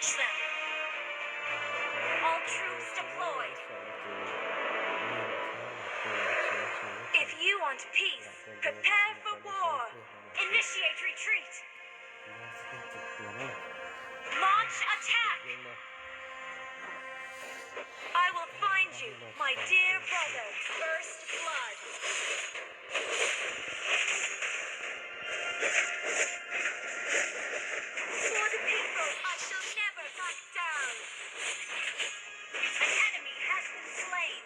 Ambush them. All troops deployed. If you want peace, prepare for war. Initiate retreat. Launch attack. I will find you, my dear brother. First blood. For the people, I shall never back down. An enemy has been slain.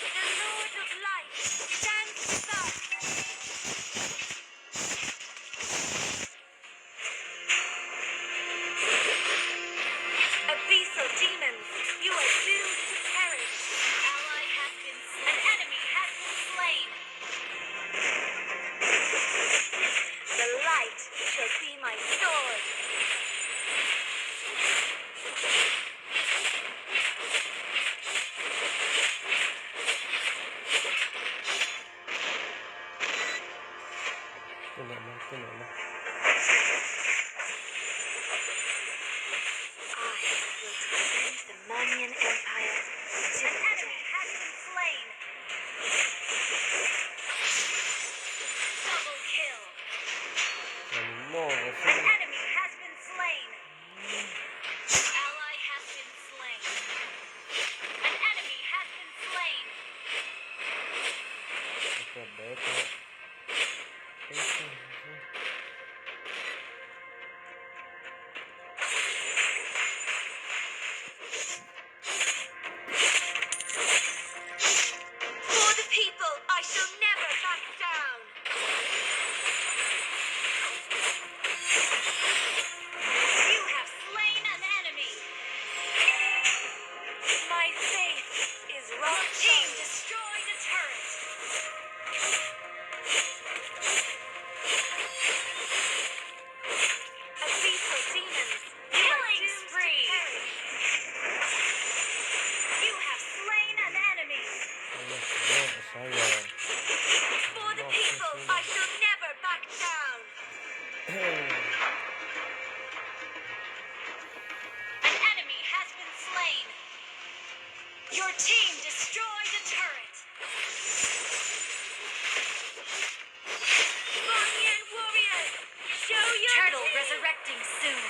The Lord of Light stands with us. Abyssal demons, you are doomed to perish. An ally has been slain. An enemy has been slain. The light shall be my sword. Tus no, tus no. I will defend the Moniyan Empire to the death. An enemy has been slain. Double kill. An enemy has been slain. An ally has been slain. An enemy has been slain. For the people, I shall never back down. You have slain an enemy. My faith is rock solid. Your team destroyed a turret. Abyssal demons. Killing spree. You have slain an enemy. For the people, I shall never back down. An enemy has been slain. Your team destroyed a turret. Moniyan warriors, show your Turtle team. Resurrecting soon.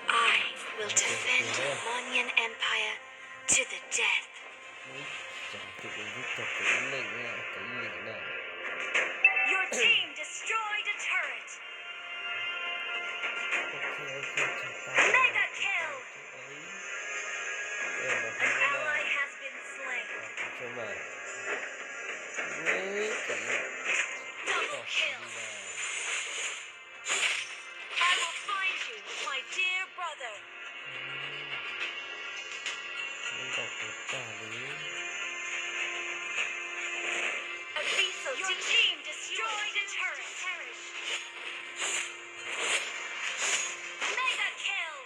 I will defend the Moniyan Empire to the death. Your team destroyed a turret. Mega kill. An ally has been slain. Double kill. I will find you, my dear brother. Abyssal, your team destroyed a turret. Mega kill.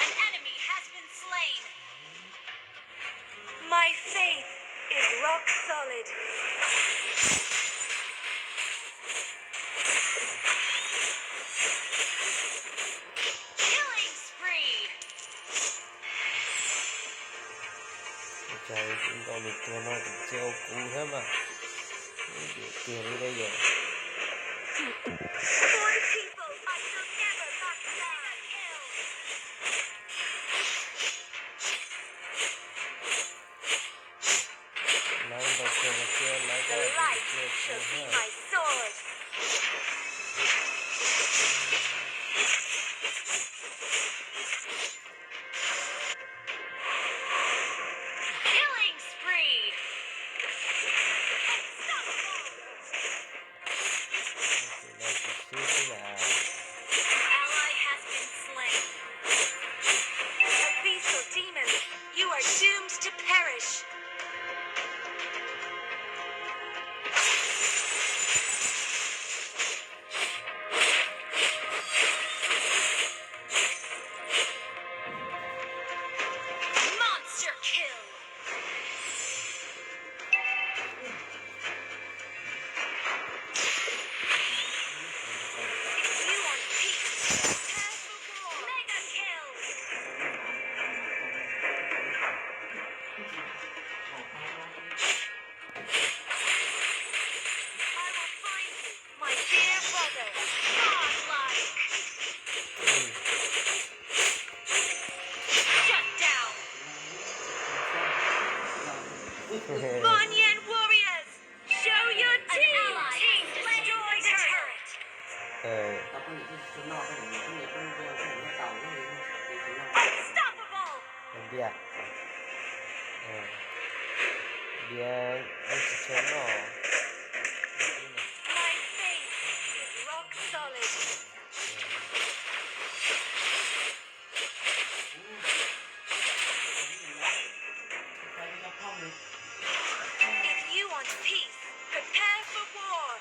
An enemy has been slain. My faith is rock solid. Killing spree. Ua cas tus no nws tuag no tseem tsis ua kuv thiab mas. Tiag li da yog. For the people, I shall never back down. Lawv ntaus kiag los cia lawv. The light shall be my sword. Killing spree. Unstoppable. An ally has been slain. Abyssal demons, you are doomed to perish. Monyan warriors, show your teeth! Team destroyed a turret. Unstoppable! Npias, npias, yeej tsis tshua noj. My faith is rock solid. If you want peace, prepare for war.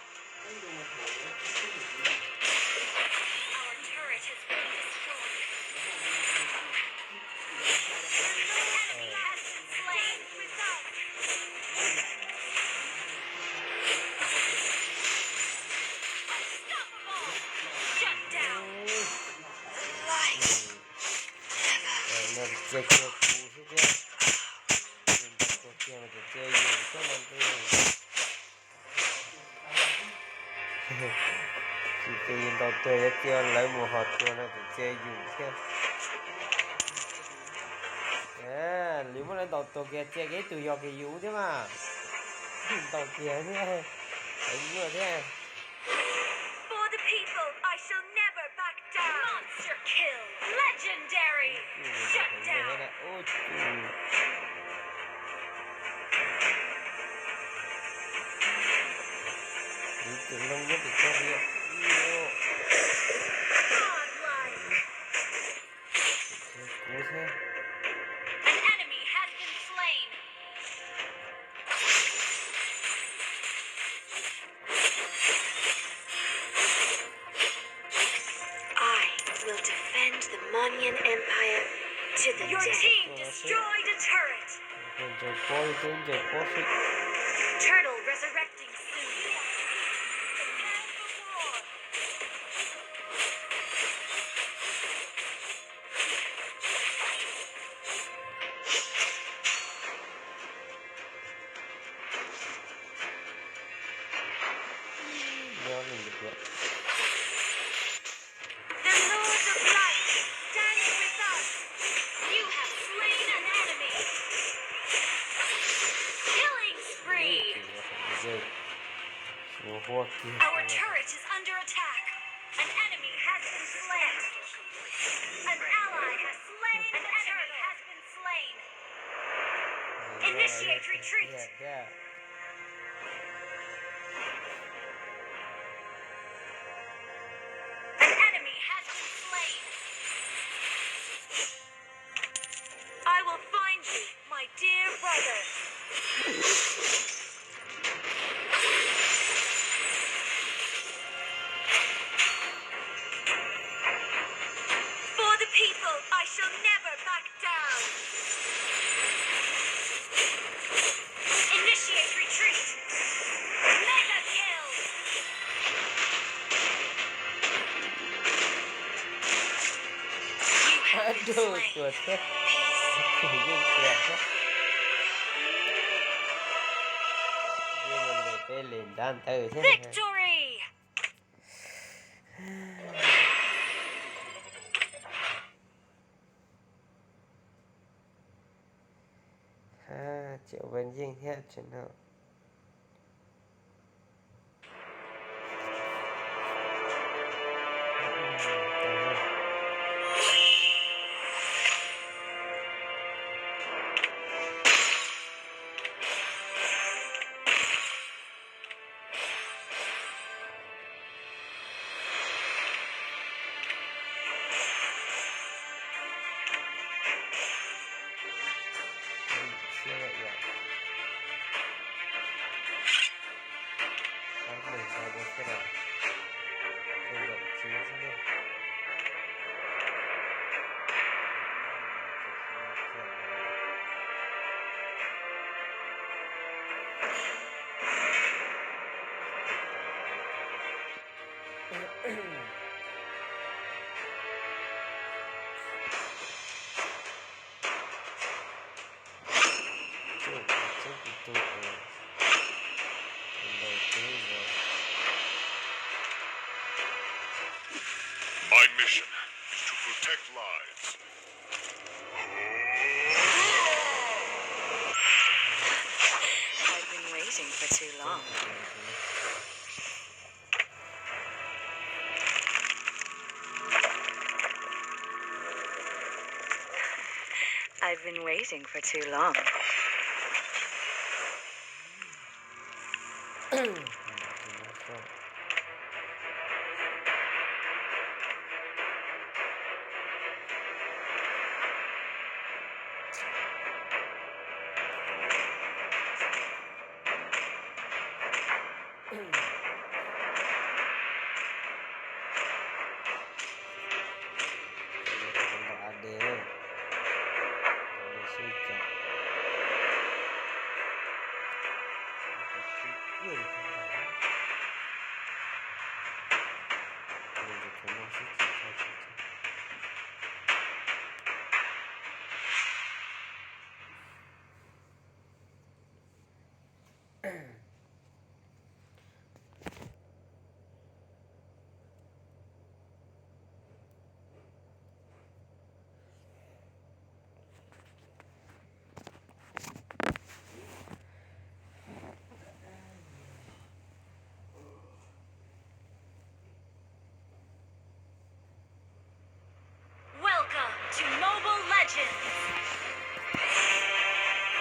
Our turret has been destroyed. An enemy has been slain. Unstoppable. Shut down. Life. Tus txia kiag kuv xwb thiab. Tus txia kiag mas tus txia yus thiab no ntuj. Tus txia yus ntaus tuag yuav txia lawv mus ho tuag no tus txia yus thiab. Lwm muab lawv ntaus tuag kiag txia kiag ib tug yog kiag yus thiab mas. Ntaus kiag thiab. Lawv nyuaj thiab. For the people, I shall never back down. Monster kill. Legendary. Shut down. Tus loo nyob pem tsob liaj. Godlike. Kuv thiab. An enemy has been slain. I will defend the Monyan Empire to the death. Your team destroyed a turret. Ncaws pob, twb ncaws pob xwb. Turtle resurrecting soon. Prepare for war. The Lord of Light stands with us. You have slain an enemy. Killing spree. Our turret is under attack. An enemy has been slain. An ally has slain. An enemy has been slain. Initiate retreat. An enemy has been slain. I will find you, my dear brother. For the people, I shall never back down. Initiate retreat. Mega kill. You have been slain. Peace. Victory. Hab, tseem ua yeej thiab tseem no. My mission is to protect lives. Waiting for too long. I've been waiting for too long. Ntau A D, sib cam. Welcome to Mobile Legends!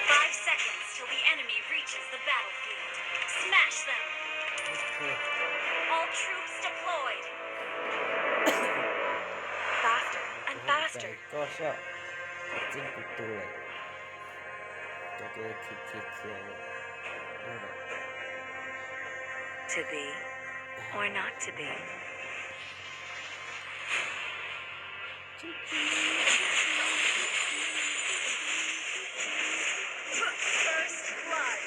Five seconds till the enemy reaches the battlefield. Smash them! All troops deployed! Faster and faster! Koj sab, txij kuv tug lawm. Cov kws khiav khiav khiav lawm. To be or not to be. First blood.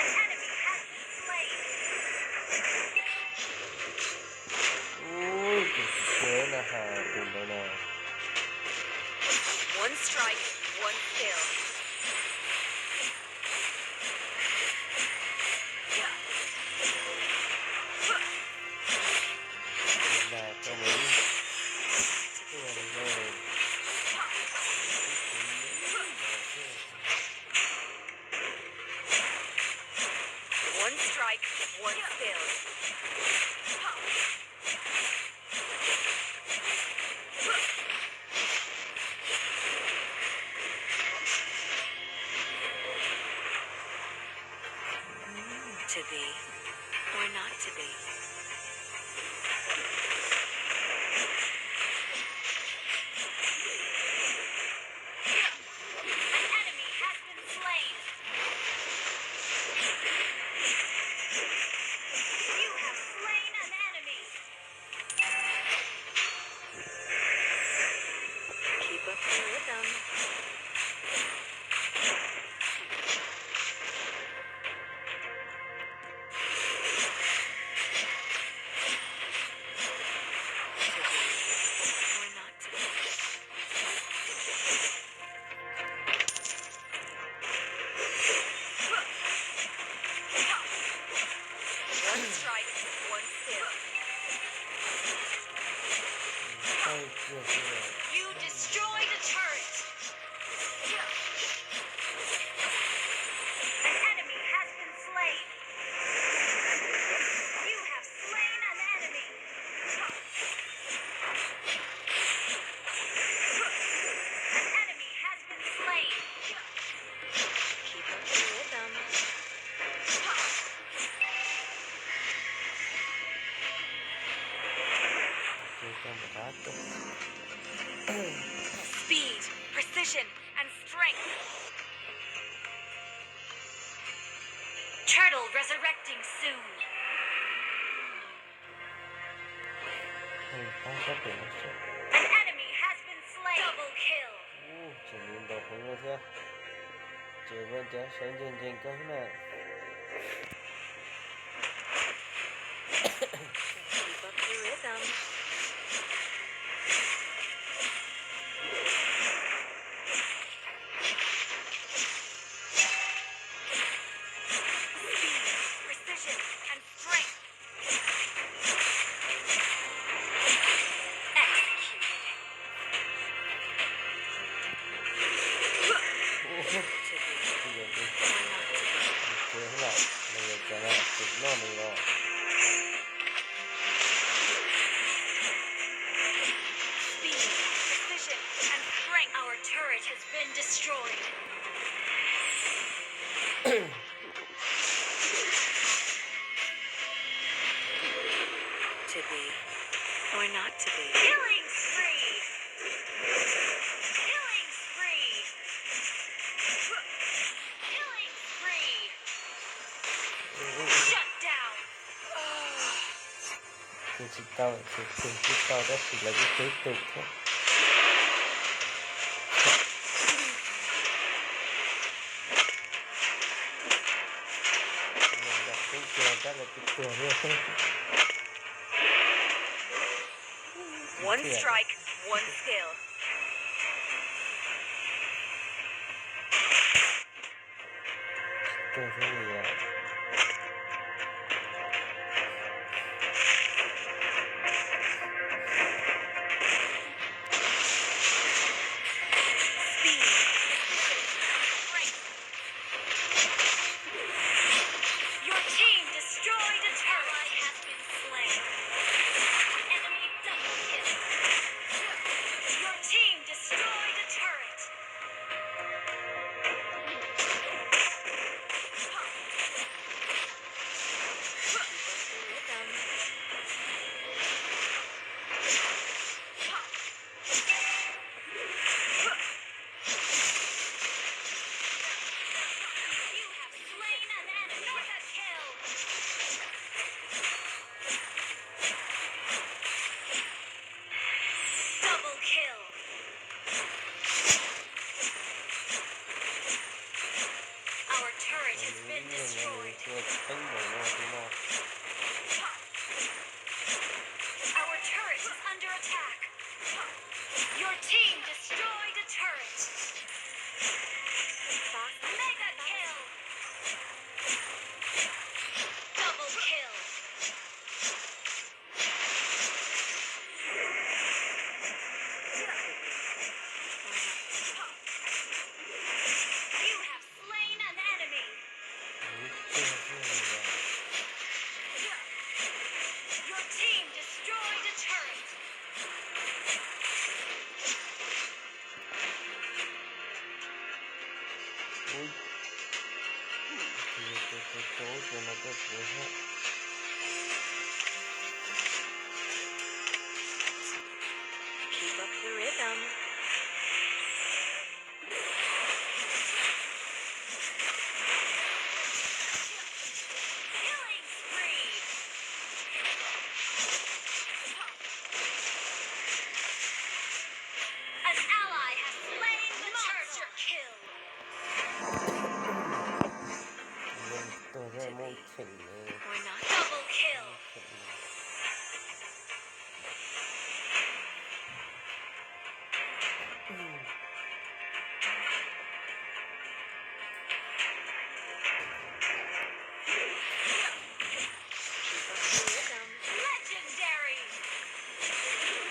An enemy has been slain. Ub, tus tub na has tus ntawd na. One strike, one kill. Tus ntawd tau mus ib tug ntawd. One strike, one kill. To be or not to be. An enemy has been slain. You have slain an enemy. Keep up the rhythm. To be or not to be. One strike, one kill. You destroyed a turret. An enemy has been slain. You have slain an enemy. An enemy has been slain. Keep up the rhythm. Speed, precision, and strength. Turtle resurrecting soon. An enemy has been slain. Double kill. Tseem muaj ntau heev no thiab. Ces ua cas sawv ntseg ntseg kawg na. Keep up the rhythm. Speed, precision, and strength. Executed. Destroyed. To be or not to be. Killing spree. Killing spree. Killing spree. Shut down. Ces tsis tau, ces tus tsis tau tab sis lawv kuj tub tus thiab. Nws nram tub kiag tab lawv kuj tuag thiab. One strike, one skill. Tuag thiab li os. Your team destroyed a turret. Ally has been slain. Enemy double kill. Your team destroyed a turret. You have slain an enemy. Mega kill. Double kill. Our turret has been destroyed. Our turret is under attack. Your team destroyed a turret. Mega kill. Double kill. You have slain an enemy. Your team destroyed a turret. Tus, tus, tus, tus, tus no tuaj kuv thiab.